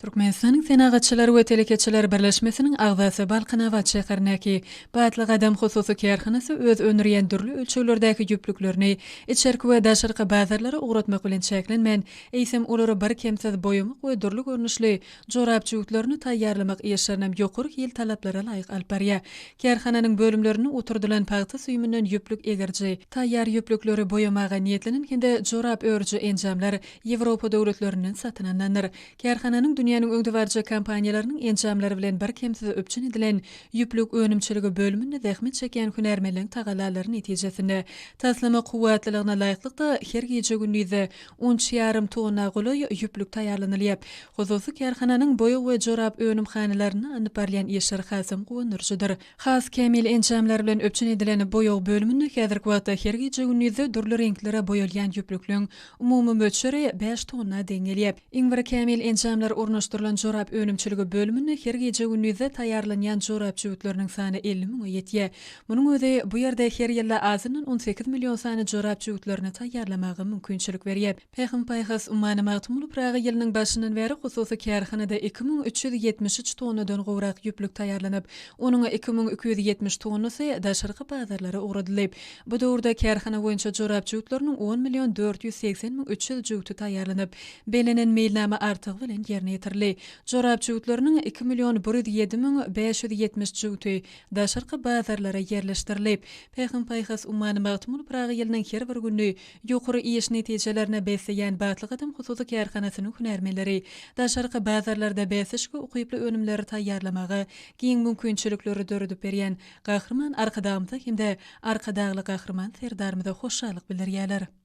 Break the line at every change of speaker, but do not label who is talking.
Türkmenistanyň Senagatçylar we telekeçiler birleşmesiniň agzasy Balkanabat şäherindäki Batly gadam hususy kärhanasy öz öndürýän dürli ölçeglerdäki ýüplüklerini içerki we daşarky bazarlara ugratmak bilen çäklenmän, eýsem, olary birkemsiz boýamak we dürli görnüşli jorap jübütlerini taýýarlamak işlerinem ýokary hil talaplara laýyk alyp barýar. Kärhananyň bölümlerinde oturdylan pagta süýüminden ýüplük egiriji, taýýar ýüplükleri boýamaga niýetlenen hem-de jorap örüji enjamlar Ýewropa döwletlerinden satyn alnandyr. Kärhananyň dünýäniň öňdebaryjy kompaniýalarynyň enjamlary bilen birkemsiz üpjün edilen ýüplük önümçiligi bölüminde zähmet çekýän hünärmenleň tagallalary netijesinde, taslama kuwwatlylygyna laýyklykda her gije-gündizde on üç ýarym tonna golaý ýüplük taýýarlanylýar. Hususy kärhananyň boýag we jorap önümhanalarynda alnyp barylýan işler hasam guwandyryjydyr. Has kämil enjamlar bilen üpjün edilen boýag bölüminde häzirki wagtda her gije-gündizde dürli reňklere boýalýan ýüplükleň umumy möçberi bäş tonna deň gelýär. Iň bir kämil enjamlar ornaşdyrylan jorap önümçiligi bölüminde her gije-gündizde taýýarlanýan jorap jübütleriniň sany 50 müňe ýetýär. Munuň özi bu ýerde her ýylda azyndan 18 million sany jorap jübütlerini taýýarlamaga mümkinçilik berýär. Pähim-paýhas ummany Magtymguly Pyragy ýylynyň başyndan bäri hususy kärhanada 2373 tonnadan gowrak ýüplük taýýarlanyp, onuň 2270 tonnasy daşarky bazarlara ugradyldy. Bu döwürde kärhana boýunça jorap jübütleriniň on million 480 müň 300 jübüti taýýarlanyp, bellenen meýilnama artygy bilen ýerine ýetirildi. Jorap jübütleriniň iki million 107 müň 570 jübüti daşarky bazarlara ýerleşdirilip, Pähim-paýhas ummany Magtymguly Pyragy ýylynyň her bir güni Ýokary iş netijelerine besleýän Batly gadam hususy kärhanasynyň hünärmenleri daşarky bazarlarda bäsleşige ukyply önümleri taýýarlamaga giň mümkinçilikleri döredip berýän Gahryman Arkadagymyza hem-de Arkadagly Gahryman Serdarymyza hoşallyk bildirýärler.